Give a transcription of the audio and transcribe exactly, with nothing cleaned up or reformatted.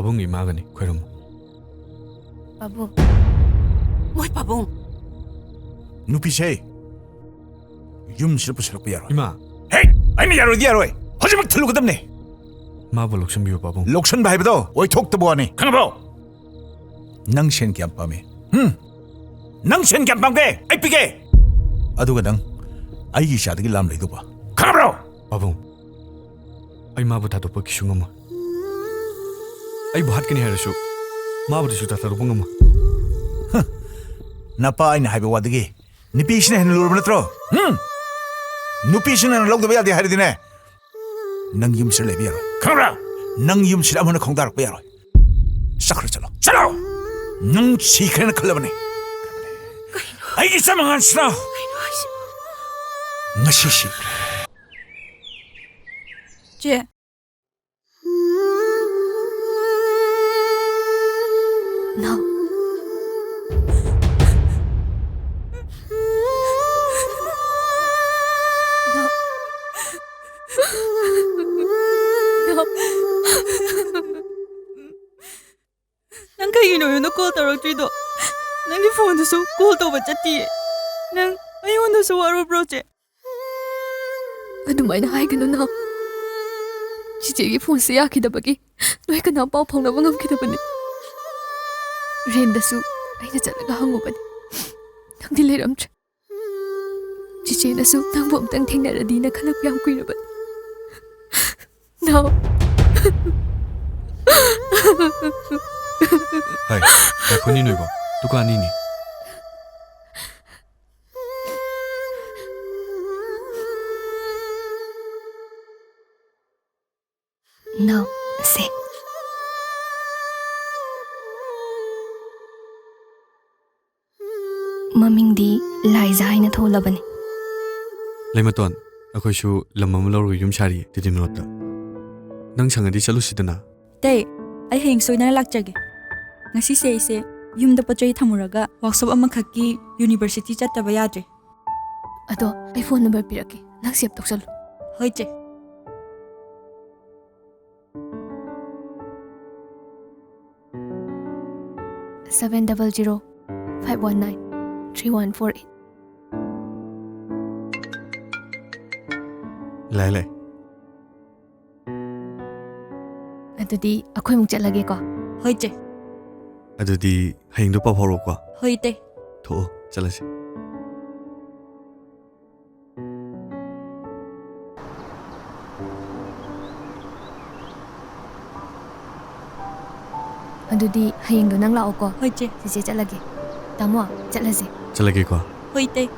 ꯄꯥꯕꯨꯡꯒꯤ ꯏꯃꯥꯒꯅꯤ, ꯈꯣꯏꯔꯝꯃꯨ꯫ ꯄꯥꯕꯨꯡ꯫ ꯃꯣꯏ ꯄꯥꯕꯨꯡ꯫ ꯅꯨꯄꯤꯁꯦ ꯌꯨꯝꯁꯤꯗ ꯄꯨꯁꯤꯜꯂꯛꯄ ꯌꯥꯔꯣꯏ꯫ ꯏꯃꯥ꯫ ꯍꯦ! ꯑꯩꯅ ꯌꯥꯔꯣꯏꯗꯤ ꯌꯥꯔꯣꯏ꯫ ꯍꯧꯖꯤꯛꯃꯛ ꯊꯤꯜꯂꯨꯒꯗꯕꯅꯦ꯫ ꯃꯥꯕꯨ ꯂꯧꯁꯤꯟꯕꯤꯌꯨ, ꯄꯥꯕꯨꯡ꯫ ꯂꯧꯁꯤꯟꯕ ꯍꯥꯏꯕꯗꯣ ꯑꯣꯏꯊꯣꯛꯇꯕ ꯋꯥꯅꯤ꯫ ꯈꯪꯉꯕ꯭ꯔꯣ? ꯅꯪ ꯁꯦꯟ ꯀꯌꯥꯝ ꯄꯥꯝꯃꯤ? ꯍꯨꯝ? ꯅꯪ ꯁꯦꯟ ꯀꯌꯥꯝ ꯄꯥꯝꯒꯦ? ꯑꯩ ꯄꯤꯒꯦ꯫ ꯑꯗꯨꯒ ꯅꯪ ꯑꯩꯒꯤ ꯏꯆꯥꯗꯒꯤ ꯂꯥꯝ ꯂꯩꯗꯧꯕ꯫ ꯈꯪꯉꯕ꯭ꯔꯣ? ꯄꯥꯕꯨꯡ, ꯑꯩ ꯃꯥꯕꯨ ꯊꯥꯗꯣꯛꯄ ꯀꯩꯁꯨ ꯉꯝꯃꯣꯏ꯫ ꯑꯩꯕꯨ ꯍꯥꯠꯀꯅꯤ ꯍꯥꯏꯔꯁꯨ ꯃꯥꯕꯨꯗꯤ ꯁꯨꯡꯊꯥ ꯊꯥꯗꯣꯛꯄ ꯉꯝꯃꯣꯏ꯫ ꯍ, ꯅꯄꯥ ꯑꯩꯅ ꯍꯥꯏꯕ ꯋꯥꯗꯒꯤ ꯅꯨꯄꯤꯁꯤꯅ ꯍꯦꯟꯅ ꯂꯨꯔꯕ ꯅꯠꯇ꯭ꯔꯣ? ꯍꯨꯝ? ꯅꯨꯄꯤꯁꯤꯅ ꯍꯦꯟꯅ ꯂꯧꯗꯕ ꯌꯥꯗꯦ ꯍꯥꯏꯔꯗꯤꯅꯦ, ꯅꯪ ꯌꯨꯝꯁꯤꯗ ꯂꯩꯕ ꯌꯥꯔꯣꯏ꯫ ꯈꯪꯕ꯭ꯔꯥ? ꯅꯪ ꯌꯨꯝꯁꯤꯗ ꯑꯃꯨꯛ ꯍꯟꯅ ꯈꯣꯡꯗꯥꯔꯛꯄ ꯌꯥꯔꯣꯏ꯫ ꯆꯠꯈ꯭ꯔꯣ, ꯆꯠꯂꯣ꯫ ꯆꯠꯂꯣ! ꯅꯪ ꯁꯤꯈ꯭ꯔꯦꯅ ꯈꯜꯂꯕꯅꯦ꯫ ꯑꯩꯒꯤ ꯏꯆꯝ ꯑꯉꯥꯡꯁꯤꯅ ꯉꯁꯤ ꯁꯤꯈ꯭ꯔꯦ꯫ ꯆꯦ꯫ ꯅꯥꯎ꯫ ꯅꯥꯎ꯫ ꯅꯥꯎ꯫ ꯅꯪ ꯀꯩꯒꯤꯅꯣ ꯑꯩꯉꯣꯟꯗ ꯀꯣꯜ ꯇꯧꯔꯛꯇ꯭ꯔꯤꯗꯣ? ꯅꯪꯒꯤ ꯐꯣꯟꯗꯨꯁꯨ ꯀꯣꯜ ꯇꯧꯕ ꯆꯠꯇꯤꯌꯦ꯫ ꯅꯪ ꯑꯩꯉꯣꯟꯗꯁꯨ ꯋꯥꯔꯨꯕ꯭ꯔꯣ, ꯆꯦ? ꯑꯗꯨꯃꯥꯏꯅ ꯍꯥꯏꯒꯅꯨ, ꯅꯥꯎ꯫ ꯆꯤꯆꯦꯒꯤ ꯐꯣꯟꯁꯦ ꯌꯥꯈꯤꯗꯕꯒꯤ ꯅꯣꯏ ꯀꯅꯥꯝ ꯄꯥꯎ ꯐꯥꯎꯅꯕ ꯉꯝꯈꯤꯗꯕꯅꯤ꯫ ꯔꯦꯟꯗꯁꯨ ꯑꯩꯅ ꯆꯠꯂꯒ ꯍꯪꯉꯨꯕꯅꯤ, ꯅꯪꯗꯤ ꯂꯩꯔꯝꯗ꯭ꯔꯦ꯫ ꯆꯤꯆꯦꯅꯁꯨ ꯅꯪꯕꯨ ꯑꯝꯇꯪ ꯊꯦꯡꯅꯔꯗꯤꯅ ꯈꯜꯂꯛꯄ ꯌꯥꯝ ꯀꯨꯏꯔꯕꯅꯤ꯫ ꯅꯥꯎ꯫ ꯍꯥꯏ, ꯉꯥꯏꯈꯣꯅꯤ ꯅꯣꯏꯕꯣ, ꯗꯨꯀꯥꯟꯅꯤꯅꯦ꯫ ꯅꯥꯎ, ꯁꯦ꯫ ꯃꯃꯤꯡꯗꯤ ꯂꯥꯏꯖꯥ ꯍꯥꯏꯅ ꯊꯣꯜꯂꯕꯅꯤ꯫ ꯂꯩꯃꯇꯣꯟ, ꯑꯩꯈꯣꯏꯁꯨ ꯂꯝ ꯑꯃ ꯂꯧꯔꯒ ꯌꯨꯝ ꯁꯥꯔꯤꯌꯦ, ꯇꯤꯗꯤꯝ ꯔꯣꯗꯇ꯫ ꯅꯪ ꯁꯪꯉꯗꯤ ꯆꯠꯂꯨꯁꯤꯗꯅ꯫ ꯇꯦ, ꯑꯩ ꯍꯌꯦꯡ ꯁꯣꯏꯗꯅ ꯂꯥꯛꯆꯒꯦ꯫ ꯉꯁꯤꯁꯦ ꯑꯩꯁꯦ ꯌꯨꯝꯗ ꯄꯣꯠ ꯆꯩ ꯊꯝꯃꯨꯔꯒ ꯋꯥꯛꯁꯣꯞ ꯑꯃꯈꯛꯀꯤ ꯌꯨꯅꯤꯚꯔꯁꯤꯇꯤ ꯆꯠꯇꯕ ꯌꯥꯗ꯭ꯔꯦ꯫ ꯑꯗꯣ ꯑꯩ ꯐꯣꯟ ꯅꯝꯕꯔ ꯄꯤꯔꯛꯀꯦ, ꯅꯪ ꯁꯦꯚ ꯇꯧꯁꯜꯂꯨ꯫ ꯍꯣꯏ, ꯆꯦ꯫ seven double zero five one nine three one four eight꯫ ꯂꯩ, ꯂꯩ꯫ ꯑꯗꯨꯗꯤ ꯑꯩꯈꯣꯏꯃꯨꯛ ꯆꯠꯂꯒꯦꯀꯣ꯫ ꯍꯣꯏ, ꯆꯦ꯫ ꯑꯗꯨꯗꯤ ꯍꯌꯦꯡꯗꯣ ꯄꯥꯎ ꯐꯥꯎꯔꯛꯎꯀꯣ꯫ ꯍꯣꯏ, ꯇꯦ꯫ ꯊꯣꯛꯑꯣ, ꯆꯠꯂꯁꯤ꯫ ꯑꯗꯨꯗꯤ ꯍꯌꯦꯡꯗꯣ ꯅꯪ ꯂꯥꯛꯑꯣꯀꯣ꯫ ꯍꯣꯏ, ꯆꯦ꯫ ꯆꯦꯆꯦ ꯆꯠꯂꯒꯦ꯫ ꯇꯥꯃꯣ, ꯆꯠꯂꯁꯦ꯫ ꯆꯠꯂꯒꯦꯀꯣ꯫ ꯍꯣꯏ, ꯇꯦ꯫